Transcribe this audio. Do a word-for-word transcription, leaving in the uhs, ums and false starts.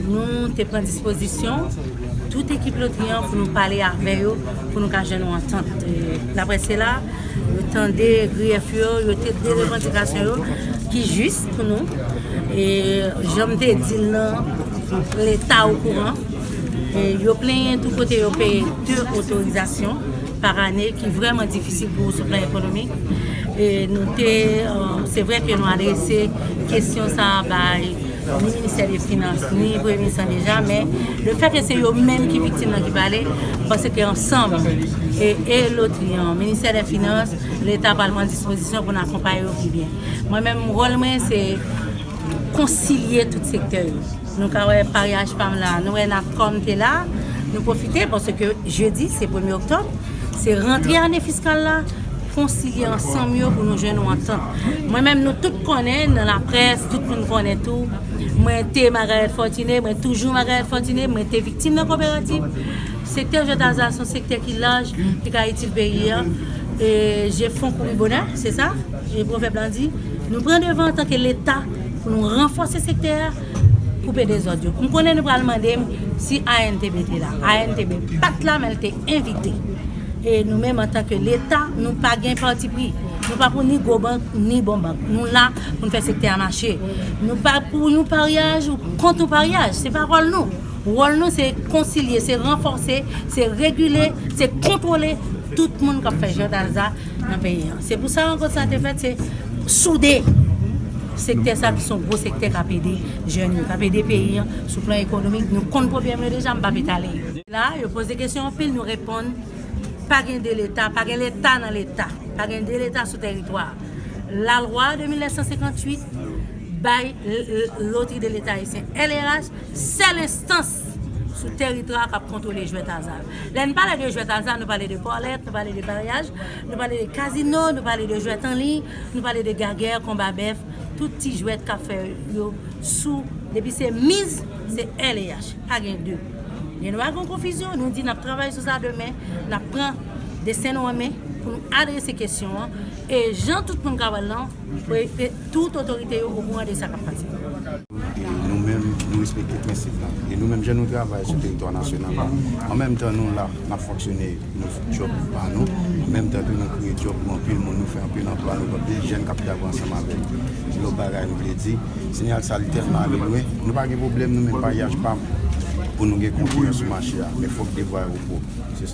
Nou te pran dispozisyon, tout ekip lotri an, pou nou pale avè yo, pou nou ka jwenn yon antant. E, daprè sela, yo tande griyèf yo, yo tande revandikasyon yo, ki jis pou nou. E, jan m te di l nan, Leta okouran. E, yo plenyen tou kote yo peye de otorizasyon pa ane ki vrèman difisil pou ou sou plan ekonomik. E nou te, euh, se vre ke nou adrese kesyon sa a bay ni ministè de finans, ni premye minis lan deja, men le fè ke se yo menm ki viktim nan ki pale, m panse ke ansanm, e, e lotri an, ministè de finans, Leta pral pran dispozisyon pou n akonpaye yo pi byen. Mwen menm, wòl mwen, se konsilye tout sektè yo. Nou ka wè paryaj pa m la, nou wè Natcom te la, nou pwofite, paske jedi, se premye oktòb, se rantre ane fiskal la, konsilye ansanm yo pou nou jwenn yon antant. Mwen menm, nou tout konnen, nan laprès, tout moun konnen tou, mwen te Margaret Fortuné, mwen toujou Margaret Fortuné, mwen te viktim nan kooperativ. Sektè jwèt aza se yon sektè ki laj, ki ka itil peyi a. E je fon kouri bonè, se sa? E pwovèb lan di, nou pran devan antanke Leta pou nou ranfòse sektè a, koupe dezòd yo. M konnen nou pral mande m si A N T B te la. A N T B pa t la, men l te envite. E nou menm, antanke Leta, nou pa gen patipri. Nou pa pou ni gwo bank, ni bon bank. Nou la pou n fè sektè a mache. Nou pa pou yon paryaj ou kont yon paryaj. Se pa wòl nou. Wòl nou, se konsilye, se ranfòse, se regile, se kontwole tout moun k ap fè jwèt aza nan peyi an. Se pou sa rankont sa te fèt, se soude sektè sa ki se yon gwo sektè k ap ede jèn yo, k ap ede peyi an sou plan ekonomik. Nou konn pwoblèm yo deja, m p ap etale yo. La, yo poze kesyon anpil, nou reponn. Pa gen de Leta, pa gen Leta nan Leta, pa gen de Leta sou tèritwa. Lalwa de mil nèf san senkantuit bay l-, l-, Loterie de l'État Haïtien, L R H, sèl enstans sou tèritwa k ap kontwole jwèt aza. Lè n pale de jwèt aza, nou pale de pòlèt, nou pale de paryaj, nou pale de kazino, nou pale de jwèt an liy, nou pale de gagè, konba bèf, tout ti jwèt k ap fè yo sou, depi se miz, se L R H, pa gen de. Gen dwa gen konfizyon, nou di n ap travay sou sa demen, n ap pran desten nou an men pou nou adrese kesyon an, e jan tout moun ka wè l lan, pou e, e tout otorite yo okouran de sa k ap pase. E nou menm, nou respekte prensip la. E nou menm, jan nou travay sou teritwa nasyonal la, an menm tan nou la, n ap fonksyone, nou djòb pa nou. An menm tan tou, nou kreye djòb pou anpil moun, nou fè anpil anplwa, nou gen anpil jèn k ap travay ansanm avèk nou. Lòt bagay nou vle di, Sinyal sa li tèlman ale lwen, nou pa gen pwoblèm, nou menm paryaj pa m, pou nou gen konkiran sou mache a, men fòk devwa yo pwòp. Se